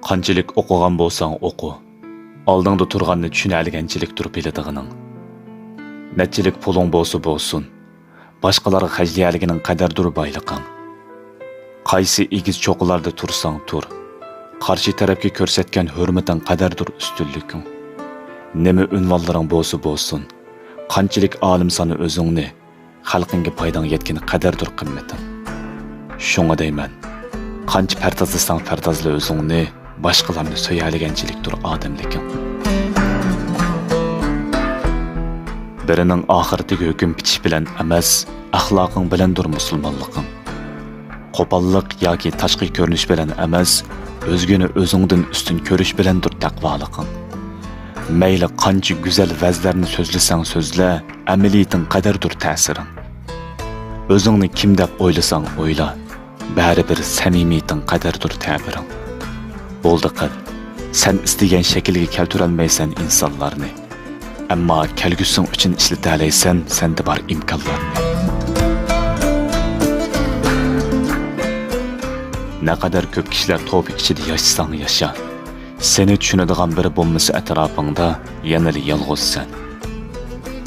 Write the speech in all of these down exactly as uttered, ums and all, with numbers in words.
قانچىلىك ئوقۇغان بولساڭ ئوقۇ، ئالدىڭدا تۇرغاننى چۈشىنەلىگەنچىلىكتۇر بىلىدىغىنىڭ. نەچچىلىك پۇلۇڭ بولسا بولسۇن، باشقىلارغا خەجلىيەلىگىنىڭ قەدەردۇر بايلىقىڭ. قايسى ئېگىز چوققىلاردا تۇرساڭ تۇر، قارشى تەرەپكە كۆرسەتكەن ھۆرمىتىڭ قەدەردۇر ئۈستۈنلۈكۈڭ. نېمە ئۇنۋانلىرىڭ بولسا بولسۇن، قانچىلىك ئالىم سانا ئۆزۈڭنى، خەلقىڭگە پايداڭ يەتكىنى قەدەردۇر قىممىتىڭ. شۇڭا دەيمەن، قانچە پەردازلىساڭ پەردازلا ئۆزۈڭنى، باشقىلارنى سۆيەلىگەنچىلىكتۇر ئادەملىكىڭ. بىرىنىڭ ئاخىرىتىگە ھۆكۈم پىتىش بىلەن ئەمەس، ئەخلاقىڭ بىلەندۇر مۇسۇلمانلىقىڭ. قوپاللىق ياكى تاشقى كۆرۈنۈش بىلەن ئەمەس، ئۆزگىنى ئۆزۈڭدىن ئۈستۈن كۆرۈش بىلەندۇر تەقۋالىقىڭ. مەيلى قانچە گۈزەل ۋەزلەرنى سۆزلىسەڭ سۆزلە، ئەمەلىيىتىڭ قەدەردۇر تەسىرىڭ. ئۆزۈڭنى كىم دەپ ئويلىساڭ ئويلا، بەرىبىر سەمىمىيىتىڭ قەدەردۇر تەبىرىڭ. بولدى قىل، سەن ئىستىگەن شەكىلگە كەلتۈرەلمەيسەن ئىنسانلارنى. ئەمما كەلگۈسىڭ ئۈچۈن ئىشلىتەلەيسەن سەندە بار ئىمكانلارنى. نەقەدەر كۆپ كىشىلەر توپى ئىچىدە ياشىساڭ ياشا، سېنى چۈشىنىدىغان بىرى بولمىسا ئەتراپىڭدا، يەنىلا يالغۇزسەن.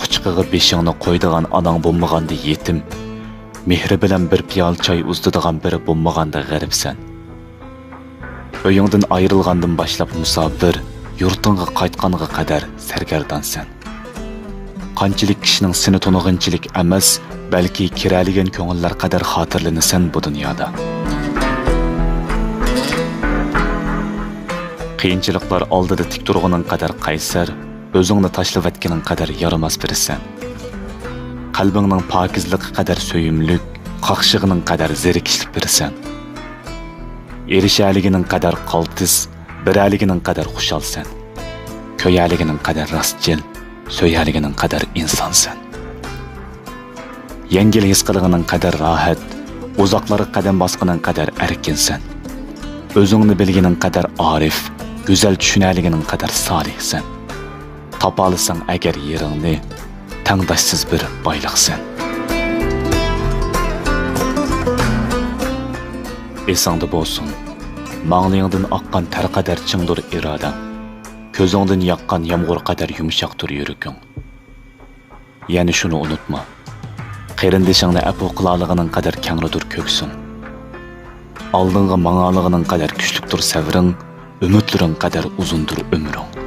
قۇچىقىغا بېشىڭنى قويىدىغان ئاناڭ بولمىغاندا يېتىم، مېھرى بىلەن بىر پىيالە چاي ئۇزىتىدىغان بىرى بولمىغاندا غېرىبسەن. ئۆيۈڭدىن ئايرىلغاندىن باشلاپ مۇساپىر، يۇرتۇڭغا قايتقانغا قەدەر سەرگەردانسەن. قانچىلىك كىشىنىڭ سېنى تونۇغىنىچىلىك ئەمەس، بەلكى كىرەلىگەن كۆڭۈللەر قەدەر خاتىرىلىنىسەن بۇ دۇنيادا. قىيىنچىلىقلار ئالدىدا تىك تۇرغىنىڭ قەدەر قەيسەر، ئۆزۈڭنى تاشلىۋەتكىنىڭ قەدەر يارىماس بىرىسەن. قەلبىڭنىڭ پاكىزلىقى قەدەر سۆيۈملۈك، قاقشىغىنىڭ قەدەر زېرىكىشلىك بىرىسەن. ئېرىشەلىگىنىڭ قەدەر قالتىس، بېرەلىگىنىڭ قەدەر خۇشالسەن. كۆيەلىگىنىڭ قەدەر راستچىل، سۆيەلىگىنىڭ قەدەر ئىنسانسەن. يەڭگىل ھېس قىلغىنىڭ قەدەر راھەت، ئۇزاقلارغا قەدەم باسقىنىڭ قەدەر ئەركىنسەن. ئۆزۈڭنى بىلگىنىڭ قەدەر ئارىف، گۈزەل چۈشىنەلىگىنىڭ قەدەر سالىھسەن. تاپالىساڭ ئەگەر يېرىڭنى، تەڭداشسىز بىر بايلىقسەن. ئېسىڭدە بولسۇن، ماڭلىيىڭدىن ئاققان تەر قەدەر چىڭدۇر ئىرادەڭ، كۆزۈڭدىن ياغقان يامغۇر قەدەر يۇمشاقتۇر يۈرىكىڭ. يەنە شۇنى ئۇنتۇما، قېرىندىشىڭنى ئەپۇ قىلالىغىنىڭ قەدەر كەڭرىدۇر كۆكسۈڭ. ئالدىڭغا ماڭالىغىنىڭ قەدەر كۈچلۈكتۇر سەۋرىڭ، ئۈمىدلىرىڭ قەدەر ئۇزۇندۇر ئۆمرۈڭ.